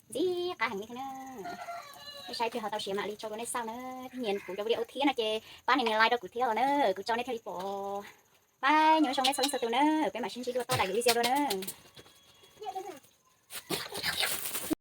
Ntxim qab heev li thiab na. Nej saib plig ho tau siav mam li tso rau nej xauj na. Nyiam kuv cov video thiab no ces pab nias nias like rau kuv thiab los na, kuv tso nej thiaj li pom. Pab nyob zoo nej txhua leej txhua tus na, peb mam sib ntsib dua toj daim video dua na.